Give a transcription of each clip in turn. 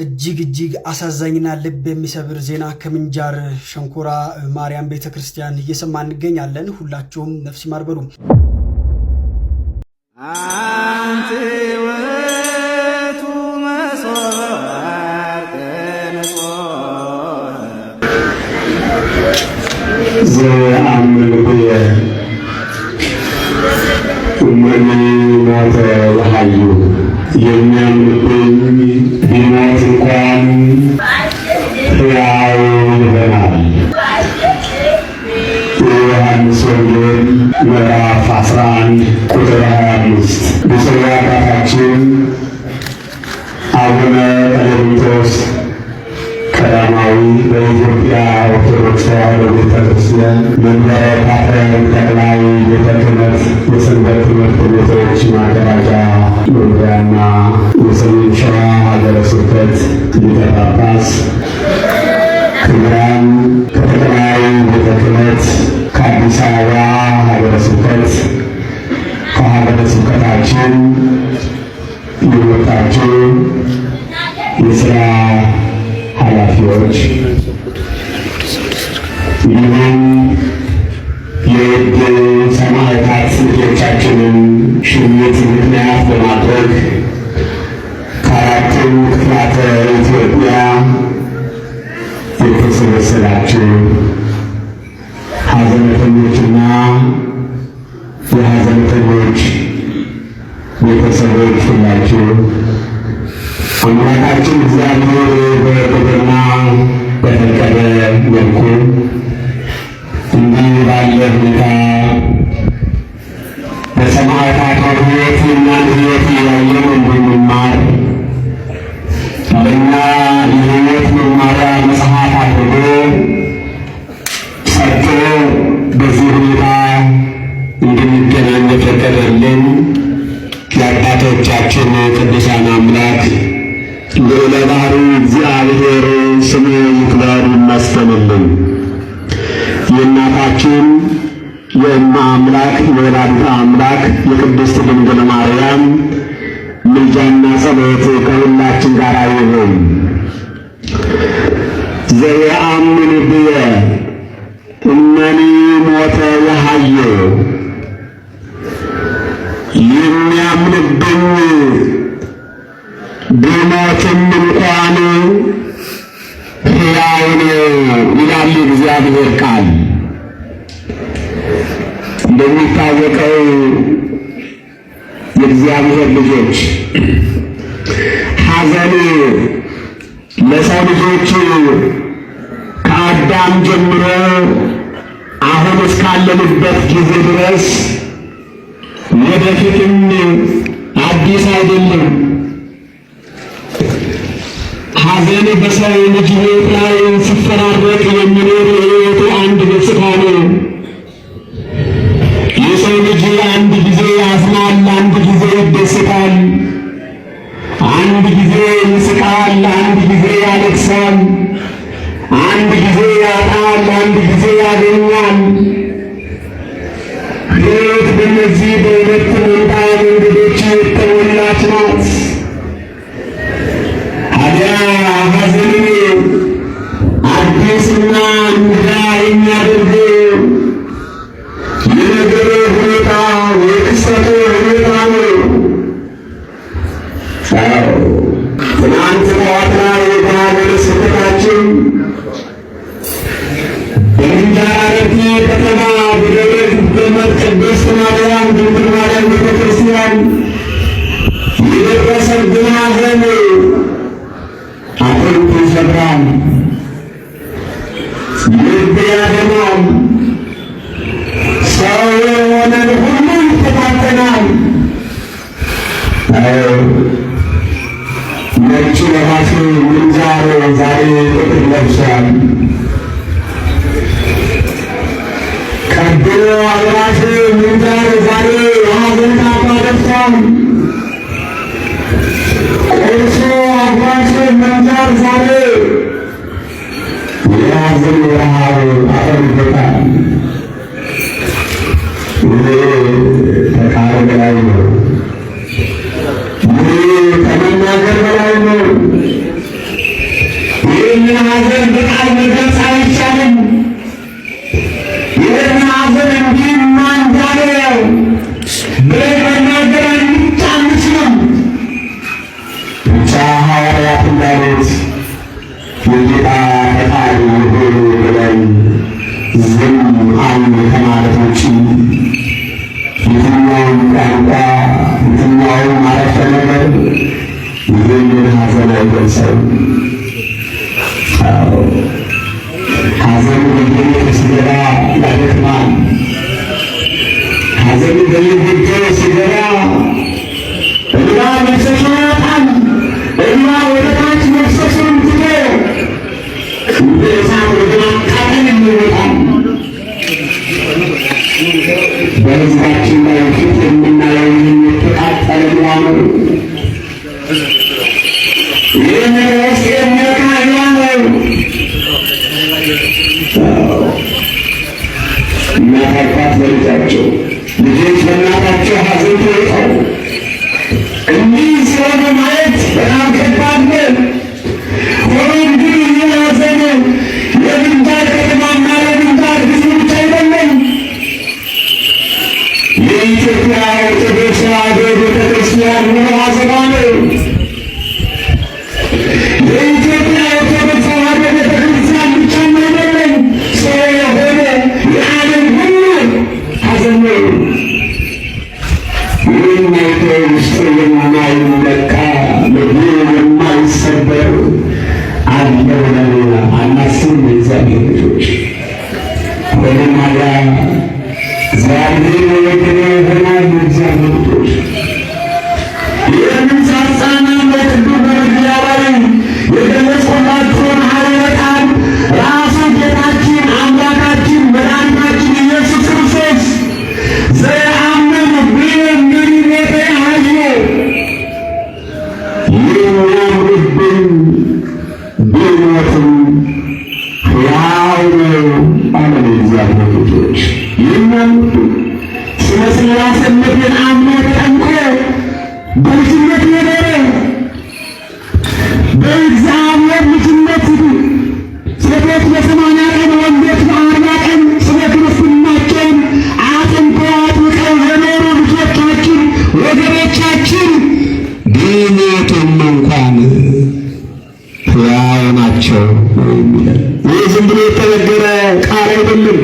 እጅግ እጅግ አሳዛኝና ልብ የሚሰብር ዜና ከምንጃር ሸንኮራ ማርያም ቤተ ክርስቲያን እየሰማን እንገኛለን። ሁላችሁም ነፍስ ይማር በሉ። አንቲ ውእቱ መሶበ ወርቅ ንጹሕ። ዘየአምን ብየ እመኒ ሞተ ወሐዩ፣ የሚያምንብኝ ቢሞት እንኳን ሕያው ይሆናል። የዮሐንስ ወንጌል ምዕራፍ 11 ቁጥር 25። ብፁዕ አባታችን አቡነ ቀለሚጦስ ቀዳማዊ፣ በኢትዮጵያ ኦርቶዶክስ ተዋሕዶ ቤተ ክርስቲያን መንበረ ፓትርያርክ ጠቅላይ ቤተ ክህነት የሰንበት ትምህርት ቤቶች ማደራጃ መምሪያና የሰሜን ሸዋ ሀገረ ስብከት ሊቀ ጳጳስ፣ ክቡራን ከጠቅላይ ቤተ ክህነት፣ ከአዲስ አበባ ሀገረ ስብከት፣ ከሀገረ ስብከታችን የወጣችሁ የስራ ኃላፊዎች፣ እንዲሁም የውድ ሰማዕታት ልጆቻችንን ሽኝት ምክንያት በማድረግ ከአራቱም ክፍላተ ኢትዮጵያ የተሰበሰባችሁ ሐዘንተኞችና የሐዘንተኞች ቤተሰቦች ሁላችሁ፣ አምላካችን እግዚአብሔር በወደደና በፈቀደ መልኩ እንዲህ ባለ ሁኔታ በሰማዕታት ሕይወት የእኛን ሕይወት እያየን እንድንማር፣ ለእኛ የሕይወት መማሪያ መጽሐፍ አድርጎ ሰጥቶ በዚህ ሁኔታ እንድንገናኝ የፈቀደልን የአባቶቻችን ቅዱሳን አምላክ ልዑለ ባሕርይ እግዚአብሔር ስሙ ይክበር ይመስገንልን። የእናታችን የእመ አምላክ የወላዲተ አምላክ የቅድስት ድንግል ማርያም ምልጃና ጸሎት ከሁላችን ጋር ይሁን። ዘየአምን ብየ እመኒ ሞተ የሐየ፣ የሚያምንብኝ ቢሞትም እንኳን ሕያው ነው ይላል እግዚአብሔር ቃል። እንደሚታወቀው የእግዚአብሔር ልጆች፣ ሐዘን ለሰው ልጆች ከአዳም ጀምሮ አሁን እስካለንበት ጊዜ ድረስ ወደፊትም አዲስ አይደለም። ሐዘን በሰው ልጅ ሕይወት ላይ ሲፈራረቅ የሚኖር የሕይወቱ አንድ ገጽታ ነው። የሰው ልጅ አንድ ጊዜ ያዝናል፣ አንድ ጊዜ ይደሰታል፣ አንድ ጊዜ ይስቃል፣ አንድ ጊዜ ያለቅሳል፣ አንድ ጊዜ ያጣል፣ አንድ ጊዜ ያገኛል። ሕይወት በእነዚህ በሁለት መንታ መንገዶች የተሞላች ናት። ታዲያ ሐዘንን አዲስና እንግዳ የሚያደርገው የነገሩ ሁኔታ፣ የክስተቱ ሁኔታ ነው። ትናንት ጠዋት ላይ በሀገረ ስብከታችን በምንጃር አረርቲ ከተማ በደብረ ገነት ቅድስት ማርያም ድንግል ማርያም ቤተ ክርስቲያን የደረሰብን ሐዘን አጥንት ይሰብራል፣ ልብ ያደማል፣ ሰው የሆነን ሁሉ ይፈታተናል። ነጭ ለባሹ ምንጃር ዛሬ ጥቁር ለብሷል። ቀዶ አልባሹ ምንጃር ዛሬ የሐዘን ካባ ለብሷል። ቁርሶ አጉራሹ ምንጃር ዛሬ የሐዘን ረሃብ አጠርበታል። ይህ ከቃል በላይ ነው። ይህ ከመናገር በላይ ነው። ሐዘን በቃል መግለጽ አይቻልም። ይህን ሐዘን እንዲህማ እንዳለ ብለን መናገር አንችልም። ብቻ ሐዋርያት እንዳሉት የጌታ ፈቃድ ይሁን ብለን ዝም አልን ከማለት ውጭ የትኛውም ቋንቋ የትኛውም አረፍተ ነገር ይህንን ሐዘን አይገልጸውም። አዎ፣ ሐዘኑ በየቤቱ ሲገባ ያደክማል። ሐዘኑ በየጎጆ ሲገባ እንባ መፍሰሱን ያጣል። እንባ ወደ ታች መፍሰሱን ትቶ እንደ እሳት ወደ ማቃጠል ይለወጣል። በሕዝባችን ላይ ፊት የምናየው ይህን የተቃጠለ እንባ ነው። ይህን ውስጥ የሚነካ እንባ ነው። እናት አባት ለልጃቸው፣ ልጆች ለእናታቸው ሐዘን ተውጠው እንዲህ ሲሆኑ ማየት በጣም ከባድ ነው። ሆኖም ግን ይህ ሐዘን የምንጃር ከተማና የምንጃር ሕዝብ ብቻ አይደለም። የኢትዮጵያ ኦርቶዶክስ ተዋሕዶ ቤተ ክርስቲያን ሙሉ ሐዘኗ ነው። የኢትዮጵያ ኦርቶዶክስ ተዋሕዶ ቤተ ክርስቲያን ብቻም አይደለም፣ ሰው የሆነ የዓለም ሁሉ ሐዘን ነው። ይህን አይቶ ውስጡ የማይነካ ልቡ የማይሰበር አለ ብለን አናስብም። የእግዚአብሔር ልጆች ሆነም ታዲያ እግዚአብሔር የወደደ ይሆናል። የእግዚአብሔር ልጆች፣ ይህንን ሳጽናና በቅዱስ በመግቢያ ላይ የገለጽኩላችሁን ኃይለ ቃል ራሱ ጌታችን አምላካችን መድኃኒታችን ኢየሱስ ክርስቶስ ዘየአምን ብየ እምይእዜሰ የሐዩ፣ የሚያምንብኝ ቢሞትም ሕያው ነው አለ። የእግዚአብሔር ልጆች፣ የሚያምኑብኝ፣ ስለ ሥላሴነቴን አምኖ ተጠምቆ በልጅነት የኖረ፣ በእግዚአብሔር ልጅነት ሴቶች በ80 ቀን ወንዶች በ40 ቀን ስለ ክርስትናቸውን አጥንተው አጥብቀው የኖሩ ልጆቻችን ወገኖቻችን ቢሞቱም እንኳን ሕያው ናቸው የሚለን ይህ ዝም ብሎ የተነገረ ቃል አይደለም።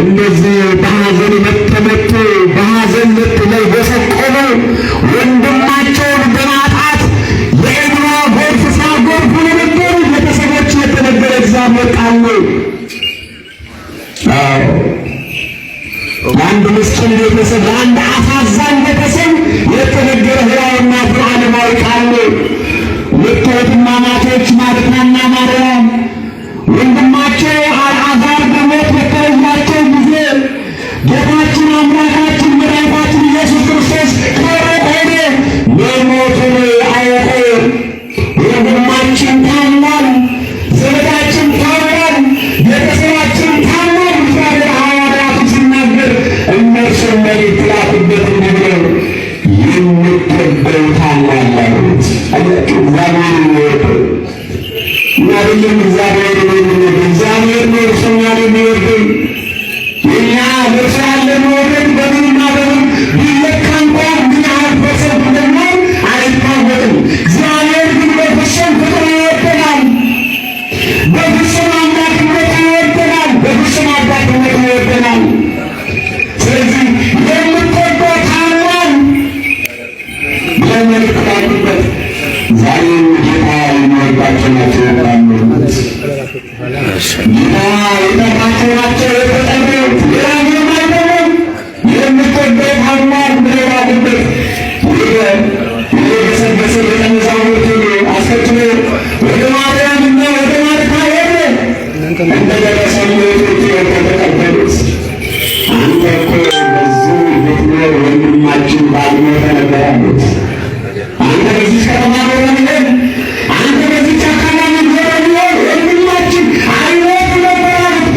እንደዚህ በሐዘን መተመቱ፣ በሐዘን ላይ በሰቆሙ ወንድማቸውን በማጣት የእንባ ጎርፍ ሲያጎርፉ የነበሩ ቤተሰቦች የተነገረ እግዚአብሔር ቃል ነው። አዎ፣ ለአንድ ምስኪን ቤተሰብ፣ ለአንድ አሳዛኝ ቤተሰብ የተነገረ ሕያውና ዘላለማዊ ቃል ነው። ሁለት እህትማማቾች ማርታና ማርያም ወንድማቸው አልዓዛር በሞት በተለያቸው ጊዜ ጌታችን አምላካችን መድኃኒታችን ኢየሱስ ክርስቶስ ከሩቅ ሆኖ መሞቱን አውቆ ወንድማችን ታሟል፣ ዘመዳችን ታሟል፣ ቤተሰባችን ታሟል እግዚአብሔር ሐዋርያቱ ሲናገር እነርሱን መልእክት ላኩበት እንዲህ ብለው የምትወደው ታሟል አሉት። አያችሁ፣ እግዚአብሔር የሚወደው እኛ አይደለም። እግዚአብሔር የሚወደው እግዚአብሔር ነው። እርሱ እኛን የሚወደው፣ የእኛ ለእርሱ ያለን መውደድ በምንና በምን ቢለካ እንኳን ምን ያህል percent እንደሚሆን አይታወቅም። እግዚአብሔር ግን በፍጹም ፍቅር ይወደናል። በፍጹም አምላክነት ይወደናል። በፍጹም አባትነት ይወደናል። ስለዚህ የምትወደው ታሟል ብለን መልእክት ላኩበት። ዛሬም ጌታ የሚወዳቸው ናቸው የታመኑት። ጌታ የጠራቸው ናቸው የተጠሩት። ሌላ ምንም አይደለም። የምትወደው ታሟል ብለው ላኩበት። የገሰገሰ ደቀ መዛሙርቱን አስከትሎ ወደ ማርያምና ወደ ማርታ ሄደ። እንደደረሰ እህቶቹ ተቀበሉት። አንተ እኮ በዚህ ብትኖር ወንድማችን ባልሞተ ነበር አሉት። አንተ በዚህ ከተማ ኖረህ ቢሆን፣ አንተ በዚህ አካባቢ ኖረህ ቢሆን ወንድማችን አይሞትም ነበር አሉት።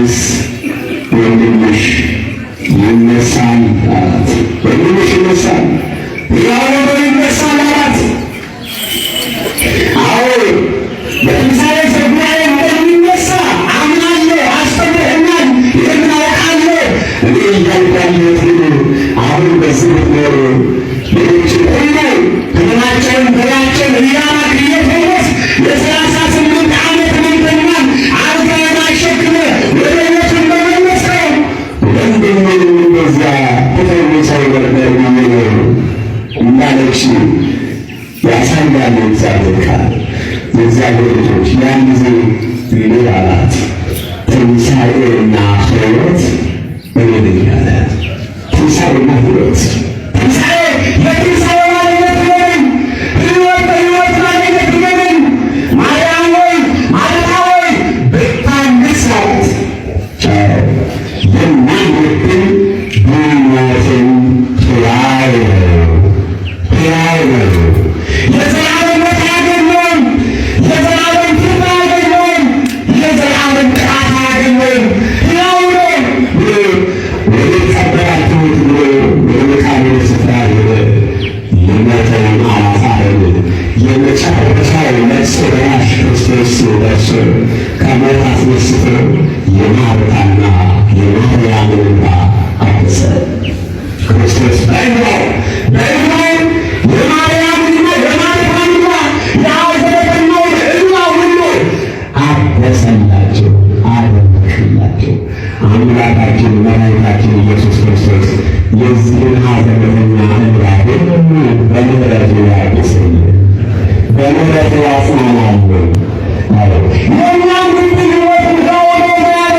ቢያንስ ወንድምሽ ይነሳል አላት። ወንድምሽ ይነሳል፣ ሕያው ሆኖ ይነሳል አላት። አዎ፣ በትንሣኤ ዘጉባኤ እንደሚነሳ አምናለሁ፣ አስተምረኸኛል፣ ይህን አውቃለሁ። እኔ እያልኩ ያለሁት ግን አሁን በዚህ ብትኖር ሌሎችን ሁሉ ህመማቸውን ደዌያቸውን እያራቅህ እየፈወስክ የ38 ዓመት ህመምተኛን አልጋህን አሸክመህ ወደ ቤቱ እንደመለስከው ወንድሜንም እንደዚያ ትፈውሰው ነበር ብዬ ነው እንዳለች ያሳያል የእግዚአብሔር ቃል። የእግዚአብሔር ልጆች፣ ያን ጊዜ እንዲህ አላት፣ ትንሣኤና ሕይወት እኔ ነኝ አለ። ትንሣኤና ሕይወት፣ ትንሣኤ የትንሣኤ ባለቤት እኔ ነኝ። ሕይወት በሕይወት ባለቤት እኔ ነኝ። ማርያም ሆይ፣ ማርታ ሆይ፣ ብታምንስ አላት። የማያምን ቢሞትም ሕያው ነው፣ ሕያው ነው። የዘላለም ሞት አያገኘውም። የዘላለም ፍርድ አያገኘውም። የዘላለም ቅጣት አያገኘውም። ሕያው ነው ብሎ ወደ ቀበራችሁት ብሎ ወደ መቃብሩ ስፍራ ሄደ። የሞተውን አልዓዛርን የመጨረሻው ለቅሶ ደራሽ ክርስቶስ ደርሶ ከሞት አስነስቶ የማርታና የማርያምን እንባ አበሰ። ክርስቶስ በእንባው በእንባው የማርያምንና የማርታን እንባ፣ የሐዘንተኛውን እንባ ሁሉ አበሰላቸው፣ አደረቀላቸው። አምላካችን መድኃኒታችን ኢየሱስ ክርስቶስ የዚህን ሐዘንተኛ እንባ ሁሉ በምሕረቱ ያብስልን፣ በምሕረቱ ያጽናናልን። የእኛም ልብ ሕይወት ሕያው ነው ያለ።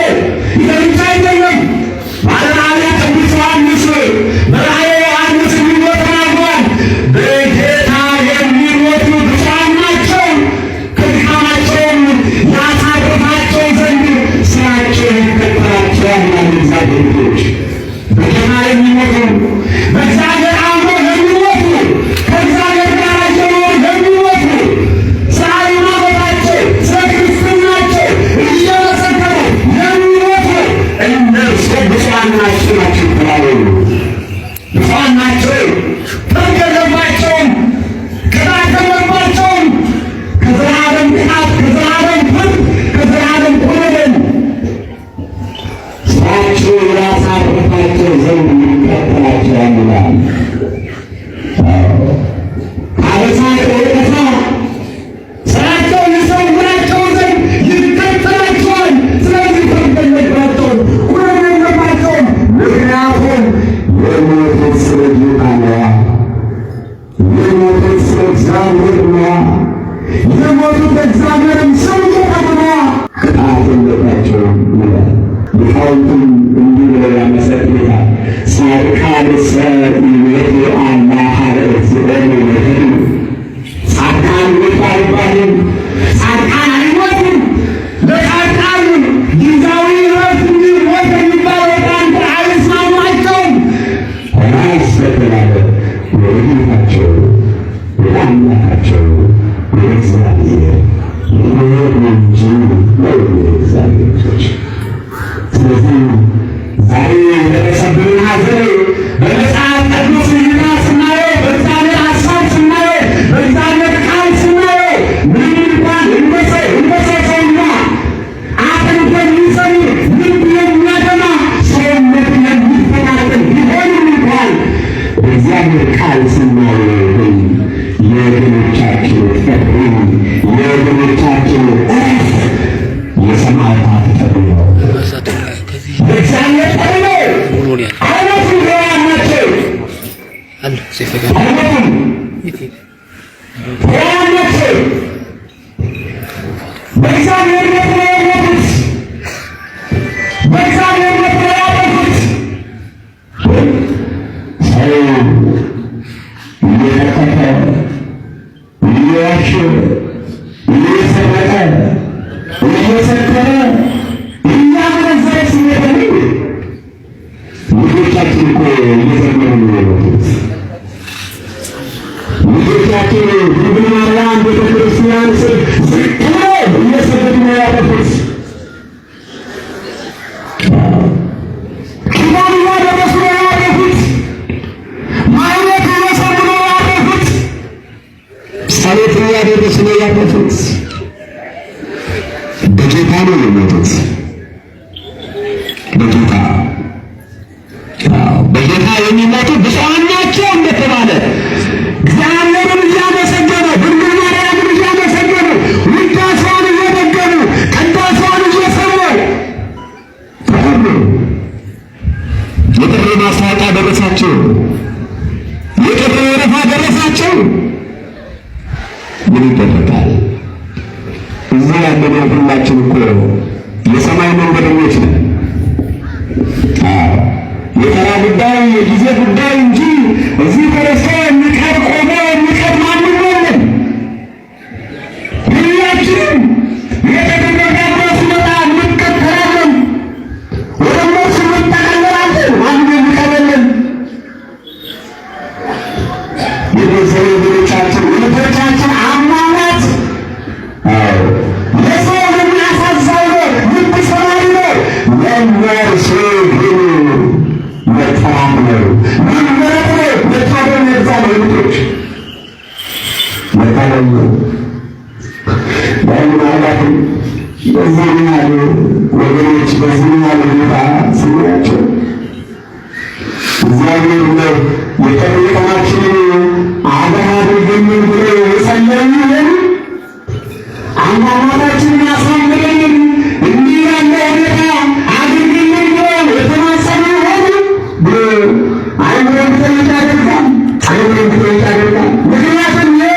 ይህ ብቻ አይደለም። ባለራዕዩ ቅዱስ ዮሐንስ በራእየ ዮሐንስ እንዲህ ብሎ ተናግሯል። በጌታ የሚሞቱ ብፁዓን ናቸው፣ ከድካማቸውም ያሳርፋቸው ዘንድ ሥራቸው ይከተላቸዋል ይላል። እግዚአብሔር ልጆች፣ በጌታ የሚሞቱ፣ በእግዚአብሔር አምነው የሚሞቱ፣ ከእግዚአብሔር ጋር እየኖሩ የሚሞቱ፣ ስለ ሃይማኖታቸው ስለ ክርስትናቸው እየመሰከሩ የሚሞቱ እነርሱ ብፁዓን ናቸው ናቸው ይባላሉ። ብፁዓን ናቸው። ፍርድ የለባቸውም፣ ቅጣት የለባቸውም። ከዘላለም ቅጣት፣ ከዘላለም ፍርድ፣ ከዘላለም ኩነኔ ስራቸው ያሳርፋቸው ዘንድ ይከተላቸዋል ይላል። ከአበሳ ከወቀሳ ስራቸው ይሰውራቸው ዘንድ ይከተላቸዋል። ስለዚህ ፍርድ የለባቸውም፣ ኩነኔ የለባቸውም። ምክንያቱም የሞቱት ስለ ጌታ ነዋ። የሞቱት ስለ እግዚአብሔር ነዋ። የሞቱት እግዚአብሔርን ስም እየጠሩ ነዋ። ቅጣት የለባቸውም ይላል። ሊቃውንቱም እንዲህ ብለው ያመሰግኑታል። ጻድቃንሰ ኢይቤቱ አላ ኀበ እግዚእነ ይሄዱ። ጻድቃን ሞቱ አይባልም። ጻድቃን አይሞቱም። ለጻድቃን ጊዜያዊ ዕረፍት እንጂ ሞት የሚባለው ቃል አይስማማቸውም። ራስ በተባለ ወደ ጌታቸው ወደ አምላካቸው ወደ እግዚአብሔር ይሄዱ እንጂ ነው እግዚአብሔር ልጆች። ስለዚህ ዛሬ የደረሰብንን ሐዘን በመጽሐፍ ቅዱስ እይታ ስናየው፣ በእግዚአብሔር ሐሳብ ስናየው፣ በእግዚአብሔር ቃል ስናየው፣ ምንም እንኳን እንደ ሰው ሰውና አጥንት የሚሰብር፣ ልብ የሚያደማ፣ ሰውነት የሚፈናጠል ቢሆንም እንኳን በእግዚአብሔር ቃል ስናየው ግን የወገኖቻችን ጥሪ፣ የወገኖቻችን እረፍት የሰማዕታት ጥሪ ነው። የእግዚአብሔር ጥሪ ነው። አይሞቱም፣ ሕያዋን ናቸው። አይሞቱም፣ ሕያዋን ናቸው። በእግዚአብሔር ቤት ነው የሞቱት። በእግዚአብሔር ቤት ነው ያረፉት። ሰው እየቀጠፈ፣ እየዋሸ፣ እየሰረቀ፣ እየሰከረ፣ እያመነዘረ ሲሞት ልጆቻችን እኮ እየዘመሩ ነው የሞቱት። ልጆቻችን ድንግል ማርያም ቤተ ክርስቲያን ስር ዝቅ ብለው እየሰገዱ ነው ያረፉት። ነው ያረፉት። በጌታ ነው የሞቱት። በጌታ፣ በጌታ የሚሞቱ ብፁዓን ናቸው እንደተባለ እግዚአብሔርን እያመሰገኑ፣ ድንግል ማርያምን እያመሰገኑ፣ ውዳሴዋን እየደገሙ፣ ቅዳሴዋን እየሰሙ ተጠሩ። የጥሪ ማስታወቂያ ደረሳቸው። የጥሪ ወረፋ ደረሳቸው። ምን ይደረጋል? እዚህ ያለነው ሁላችን እኮ የሰማይ መንገደኞች ነን። የተራ ጉዳይ፣ የጊዜ ጉዳይ እንጂ እዚህ ተረስቶ የሚቀር፣ ቆሞ የሚቀር ማንም የለም። ሁላችንም የተደረገ ሲመጣ እንከተላለን፣ ወደ እነሱ እንጠቀለላለን። ማንም የሚቀር የለም። የገንዘብ ወገኖቻችን፣ ወገኖቻችን አሟሟት ለሰው የሚያሳዛኝ ነው፣ ልብ ሰባሪ ነው። ለእነርሱ ግን መጠራት ነው፣ መመረጥ ነው፣ መታደል ነው። እግዚአብሔር ልጆች መታደል ነው። ምናልባትም በዚህ ያሉ ወገኖች በዚህ ያሉ ሁኔታ ስናያቸው እግዚአብሔር ነው የጥሪ ቀናችንን አገር አድርገን ብሎ የጸለዩ ይሆን? አሟሟታችንን አሳምረን እንዲህ ያለ ሁኔታ አድርግልን ብሎ የተማጸኑ ይሆን ብሎ አይምሮን ቢጠይቅ ያደርጋል። አይምሮን ቢጠይቅ ያደርጋል። ምክንያቱም ይህ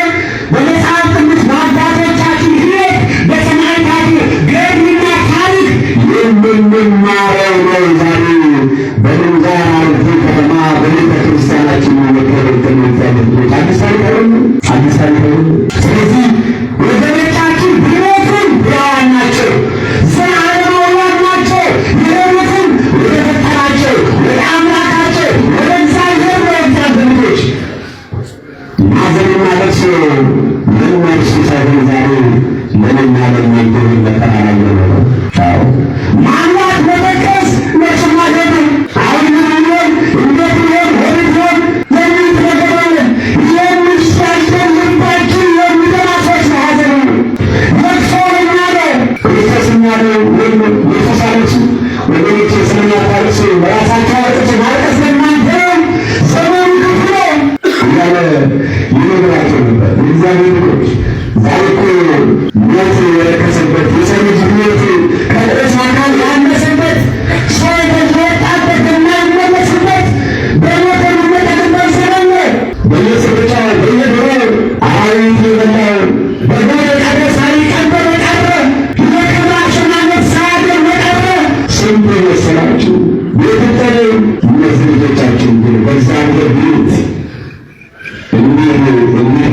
በመጽሐፍ ቅዱስ በአባቶቻችን ሕይወት በሰማዕታት ገድልና ታሪክ የምንማረው ነው። ዛሬ በምንጃር አረርቲ ከተማ በቤተ ክርስቲያናችን የተደገመ እግዚአብሔር ልጆች አዲስ ታሪክ አይደለም፣ አዲስ ታሪክ አይደለም። ስለዚህ ወገኖቻችን ቢሞቱም ሕያዋን ናቸው፣ ዘላለማውያን ናቸው። የሄዱትም ወደ ፈጠራቸው፣ ወደ አምላካቸው፣ ወደ እግዚአብሔር ነው። እግዚአብሔር ልጆች፣ ማዘንና ለቅሶ ለእነርሱ ሳይሆን ዛሬ ለእኔና ለእናንተ መከራ ላይ ነው። ማምላት መጠቀስ መቼም አይሆንም። አሁን ምን ቢሆን፣ እንዴት ቢሆን፣ ወዴት ቢሆን የሚል ነገር አለ። የሚሻገር ልባችን የሚደማ ሰዎች ነው። ሐዘኑ ለቅሶ ለእኛ ነው። ክርስቶስ እኛ ነው ወይም ኢየሱስ አለቅሱ፣ ወገኖቼ ስለማታለቅሱ በራሳቸው አለቅሱ። ማልቀስ ለእናንተ ነው። ዘመኑ ክፉ ነው እያለ ይነግራቸው ነበር። የእግዚአብሔር ልጆች፣ ዛሬ እኮ ሞት የረከሰበት፣ የሰው ልጅ ሕይወት ከቁስ አካል ያነሰበት፣ ሰው ከወጣበት የማይመለስበት፣ በሞት የሚመለስበት ዘመን ነው። በየስርቻው በየዶሮ አራዊት የበላው በጎ የቀረ፣ ሳይቀበር የቀረ፣ የክብራቸው ማለት ሳያገር የቀረ ስንት መሰላችሁ? የትተለ እነዚህ ልጆቻችን ግን በእግዚአብሔር ቤት እንዲህ እንዲህ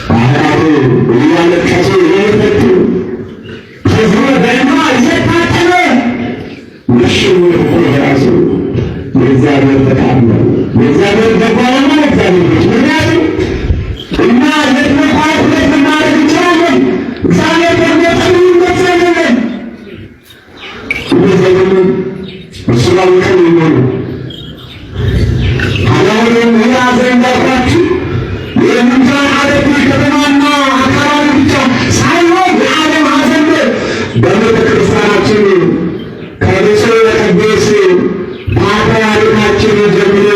ካህናቱ እያለቀሱ እየፈቱ፣ ህዝቡ በእንባ እየታጠበ መሸኘት እኮ የራሱ የእግዚአብሔር ፈቃድ ነው። የእግዚአብሔር በጎ ዓላማ ነው። እግዚአብሔር ልጅ፣ ምክንያቱም እኛ ልትመኳት ሁለት ማድረግ እንችላለን። እግዚአብሔር ደግሞ ጥሩነት ስለሌለን እንደዚህ አይደለም። እሱ ባወቀ ነው የሚሆነው። አሁንም ይህ ሐዘን እንዳልኳችሁ የምንጃር አረርቲ ከተማና አካባቢ ብቻ ሳይሆን የዓለም ሐዘን ነው። በቤተ ክርስቲያናችን ከብፁዕ ወቅዱስ ፓትርያርካችን ጀምሮ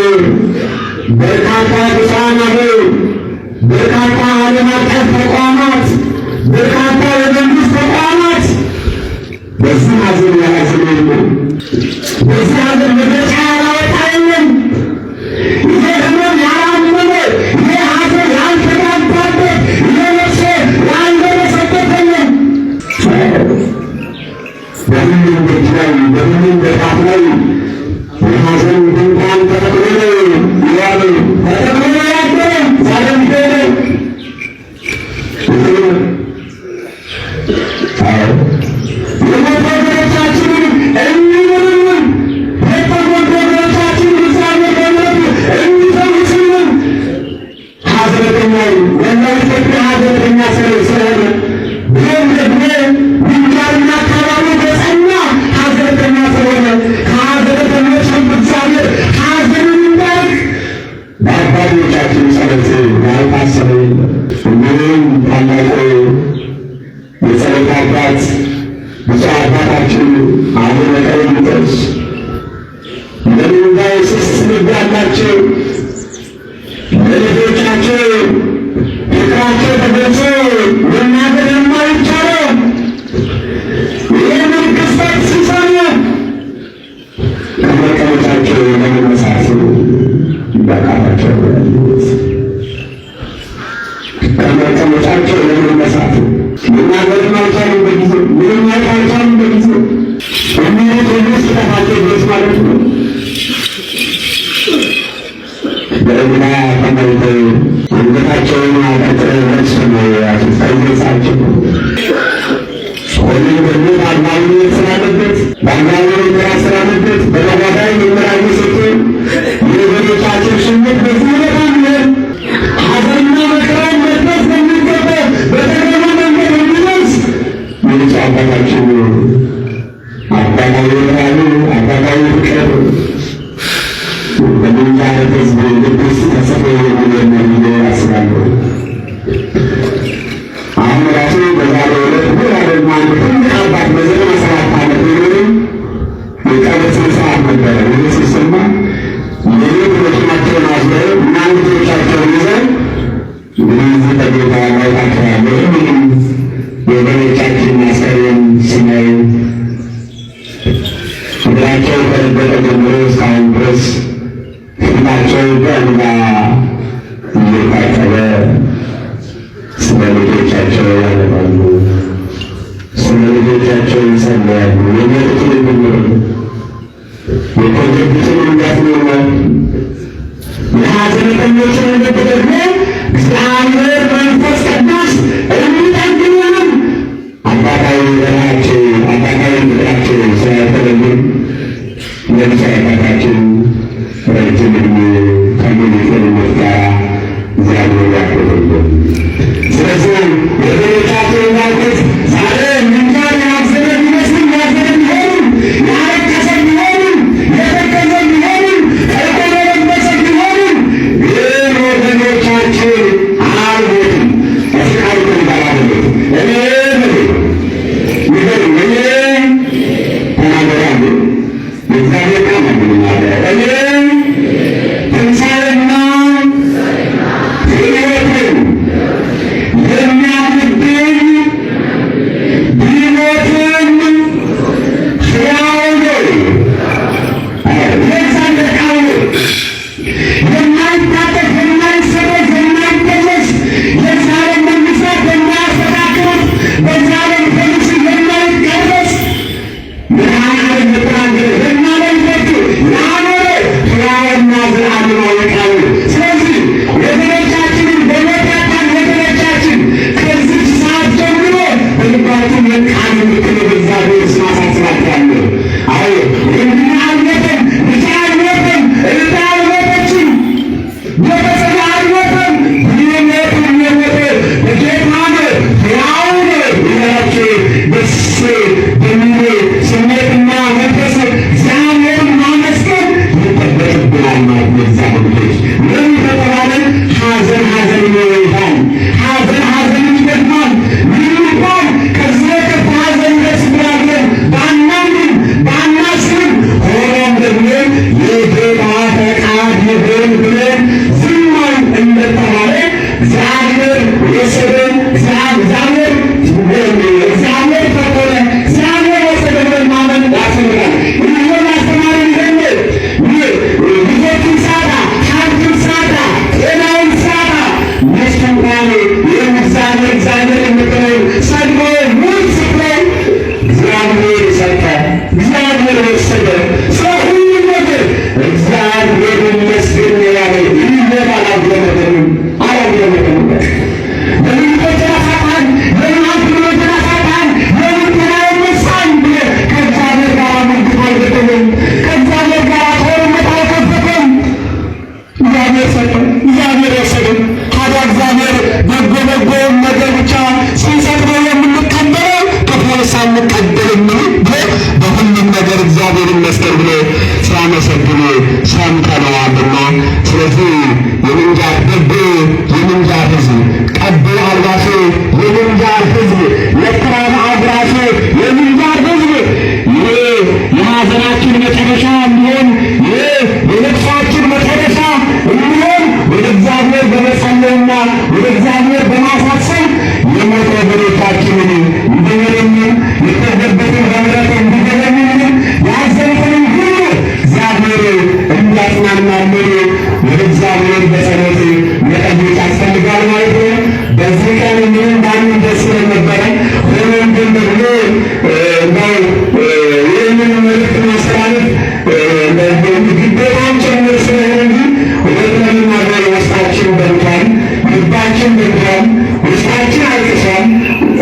በርካታ ብፁዓን አበው፣ በርካታ ዓለም አቀፍ ተቋማት፣ በርካታ የመንግስት ተቋማት በዚህ ሐዘን ያላዘነ የለም። በዚህ ሐዘን መግለጫ ያላወጣ የለም። ይሄ ህመም ያላመነ፣ ይሄ ሐዘን ያልተጋባበት፣ ይሄ ለቅሶ ያልደረሰበት የለም። በሁሉም ደጅ ላይ፣ በሁሉም በታፍ ላይ የሐዘን ድንኳን ተተክሎ ነው የዋለው፣ ተተክሎ ነው ያደረ፣ ዛሬም ሄደ። የሞቱ ወገኖቻችንን እንዲምርልን፣ የተጎዱ ወገኖቻችንን እግዚአብሔር በምሕረቱ እንዲፈውስልን፣ ሐዘንተኛው መላው ኢትዮጵያ ሐዘንተኛ ስለሆነ ብሎም ደግሞ ምንጃርና አካባቢው በጸና ሐዘንተኛ ስለሆነ ከሐዘንተኞች እግዚአብሔር ሐዘንን እንዳርቅ በአባቶቻችን ጸሎት ያልታሰበ የለም። እንዲሁም ታላቁ የጸሎት አባት ብፁዕ አባታችን አቡነ ቀሌምንጦስ ለድንጋይ ስስ ልብ ያላቸው፣ ለልጆቻቸው ፍቅራቸው ተገልጾ መናገር የማይቻለው፣ ይህንን ክስተት ሲሰሙ ከመቀመጫቸው ለመነሳት በቃታቸው ያሉት፣ ከመቀመጫቸው ለመነሳት መናገርም አልቻሉም። በጊዜው ምንም ማየት አልቻሉም። በጊዜው የሚሉት ሁሉ እስኪጠፋቸው ድረስ ማለት ነው። በእንባ ተሞልተው አንገታቸውን አቀርቅረው ለቅሶ ነው የያዙት። ከገጻቸው ሆኖም ደግሞ በአግባቡ ስላለበት፣ በአግባቡ መመራት ስላለበት፣ በተጓዳኝ መመራ እየሰጡ የወገኖቻቸው ስሜት በዚህ ሁኔታ ቢሆን ሐዘንና መከራን መድረስ በሚገባው በተገቢ መንገድ እንዲደርስ የብፁዕ አባታችን እግዚአብሔር በመጸለይና ወደ እግዚአብሔር በማሳሰብ የሞት ወገኖቻችንን እንዲምርልን፣ የተጎዱትን በምሕረት እንዲጎበኝልን፣ ያዘኑትንም ሁሉ እግዚአብሔር እንዲያጽናናልን ወደ እግዚአብሔር በጸሎት መጠየቅ ያስፈልጋል ማለት ነው። በዚህ ቀን ምንም ባንም ደስ ይለን ነበረ። ሆኖም ግን ደግሞ እንደው ይህንን መልእክት ማስተላለፍ ግዴታም ጭምር ስለሆነ እንጂ እውነት ለመናገር ውስጣችን በልቷል፣ ልባችን በልቷል፣ ውስጣችን አልቅሷል፣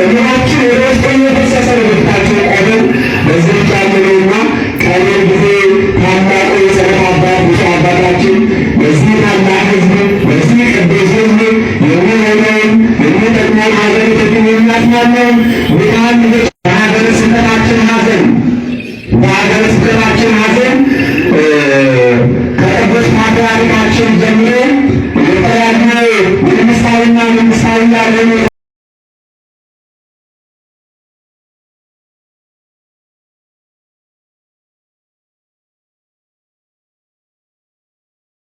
እግራችን ወደ ውስጥ እየፈሰሰ ነው። በፊታችን ቆመን በዚህ ያለነውና ቀሪው ጊዜ ታላቁ የጸሎት አባት ብፁዕ አባታችን ለዚህ ታላቅ ሕዝብ፣ ለዚህ ቅዱስ ሕዝብ የሚሆነውን፣ የሚጠቅመውን፣ ሀገሪቱን የሚያጽናናውን ሚካኤል ልጆች በሀገረ ስብከታችን ሐዘን ከቅዱስ ፓትርያርካችን ጀምሮ የተለያዩ መንግስታዊና መንግስታዊ ያልሆኑ